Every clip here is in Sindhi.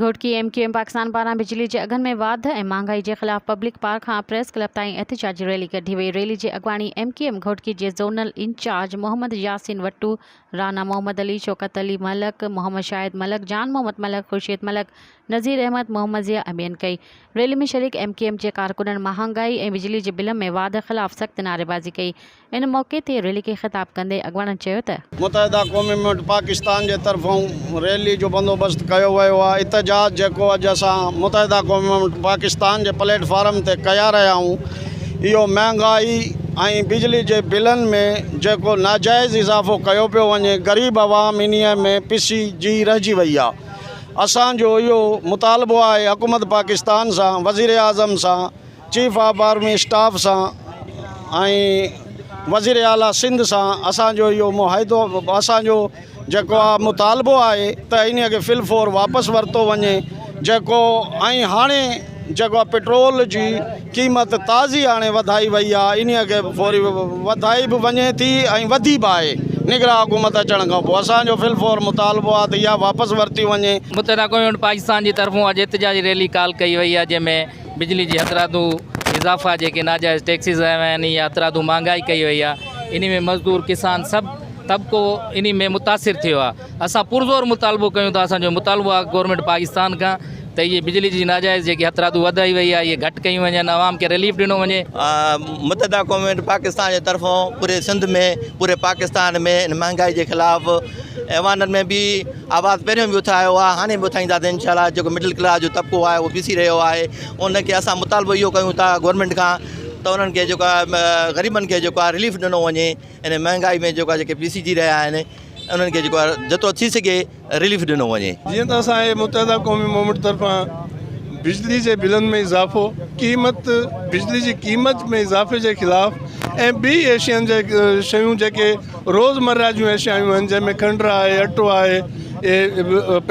Ghotki, M Q M Pakistan پاران بجلي جي اگهن ۾ واڌ ۽ مهانگائي جي خلاف پبلڪ پارڪ کان پريس ڪلب تائين احتجاجي ريلي ڪڍي وئي. ريلي جي اڳواڻي ايم ڪيو ايم گهوٽڪي جي زونل انچارج محمد ياسين وٽو، رانا محمد علي، شوڪت علي ملڪ، محمد شاهد ملڪ، جان محمد ملڪ، خورشيد ملڪ، نذير احمد، محمد ضياء ۽ ٻين ڪئي. ريلي ۾ شريڪ ايم ڪيو ايم جي ڪارڪنن مهانگائي ۽ بجلي جي بلن ۾ واڌ خلاف سخت نعريبازي ڪئي. ان موقعي تي ريلي کي خطاب ڪندي اڳواڻن چيو ته. متحده قومي موومينٽ پاڪستان جي طرفون ريلي جو بندوبست ڪيو ويو آهي احتجاج جيڪو اڄ اسان متحده قومي موومينٽ پاڪستان جي پليٽ فارم تي ڪيا رهيا آهيون اهو مهانگائي ۽ بجلي جي بلن ۾ جيڪو ناجائز اضافو ڪيو پيو وڃي غريب عوام انهي ۾ پسي جي رهجي وئي آهي اسان جو اهو مطالبو آهي حڪومت پاڪستان سان وزيراعظم سان چيف آف آرمي اسٽاف سان ۽ وزير اعليٰ سنڌ سان اسان جو اهو معاهدو اسان جو جيڪو آ مطالبو آهي ته انهي کي فل فور واپس ورتو وڃي جيڪو ۽ هاڻي جيڪو آ پيٽرول جي قيمت تازي هاڻي وڌائي وئي آ انهي کي فوري وڌائي به وڃي ٿي ۽ وڌي به آهي نگران حڪومت اچڻ کان پوء اسان جو فل فور مطالبو آ ته اها واپس ورتي وڃي. متحده قومي موومينٽ پاڪستان جي طرفون اڄ احتجاجي ريلي ڪال ڪئي وئي آهي جنهن ۾ بجلي جي هٿرادو اضافا جيڪي ناجائز ٽيڪسز آيا آهن يا هٿرادو مهانگائي ڪئي وئي آهي انهي ۾ مزدور ڪسان سڀ طبقو انهي ۾ متاثر ٿيو آهي اسان پرزور مطالبو ڪيون ٿا اسان جو مطالبو آهي گورنمينٽ پاڪستان کان ته اهي بجلي جي ناجائز جيڪي هٿرادو وڌائي وئي آهي اهي گهٽ ڪيون وڃن عوام کي رليف ڏنو وڃي. متحده قومي پاڪستان جي طرفون پوري سنڌ ۾ پوري پاڪستان ۾ ان مهانگائي جي خلاف ايوانن ۾ به آواز پهريون به اٿايو آهي هاڻي به اٿائينداسين انشاء الله جيڪو مڊل ڪلاس جو طبقو آهي اهو پسي رهيو آهي ان کي اسان مطالبو اهو ڪيون ٿا گورنمينٽ کان ته انهن کي جيڪو آهي غريبن کي جيڪو آهي رليف ڏنو وڃي ان مهانگائي ۾ جيڪو آهي جيڪي پسجي رهيا آهن انهن کي جيڪو آهي جيترو ٿي سگهي رليف ڏنو وڃي. جيئن ته اسان جي متحده قومي موومينٽ طرفان بجلي جي بلن ۾ اضافو، قيمت بجلي جي قيمت ۾ اضافي جي خلاف ۽ ٻي ايشين جي شيون جيڪي روز مره جون ايشيائون آهن جنهن ۾ کنڊ آهي اٽو آهي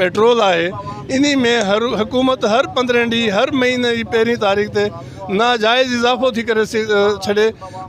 پيٽرول آهي انهي ۾ هر حڪومت هر پندرهين ڏينهن هر مهيني جي پهرين تاريخ تي ناجائز اضافو ٿي ڪري ڇڏي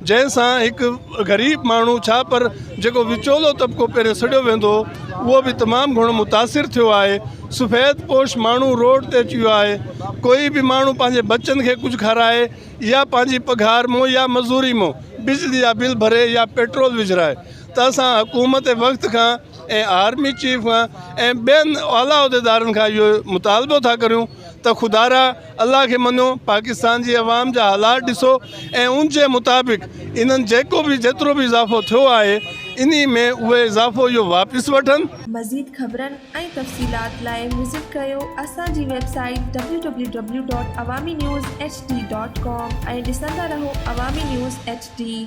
جنهن سان هڪ غريب ماڻهو ڇا پر جيڪو وچولو طبقو پهرين سڏيو ويندو هو اهو به تمام گهڻو متاثر ٿيو آهي سفيد پوش ماڻهو روڊ تي اچي ويو آهي ڪوئي به ماڻهو پنهنجي ٻچن کي ڪجهه کارائي يا پنهنجي پگهار مون يا مزوري مون بجلي جا بل ڀري يا پيٽرول وجهرائي ته اسان حڪومت وقت کان ۽ آرمي چيف کان ۽ ٻين اعليٰ عهديدارن کان اهو مطالبو ٿا ڪريون ته خدارا الله کي مڃو پاڪستان جي عوام جا حالات ڏسو ۽ ان جي مطابق انهن جيڪو به جيترو به اضافو ٿيو آهي انهي ۾ اهي اضافو اهو واپس وٺن. مزيد خبرن ۽ تفصيلات لاء وزٽ ڪريو اسان جي website W W W dot Awami news H D dot com ۽ ڏسندا رهو عوامي نيوز ايڇ ڊي.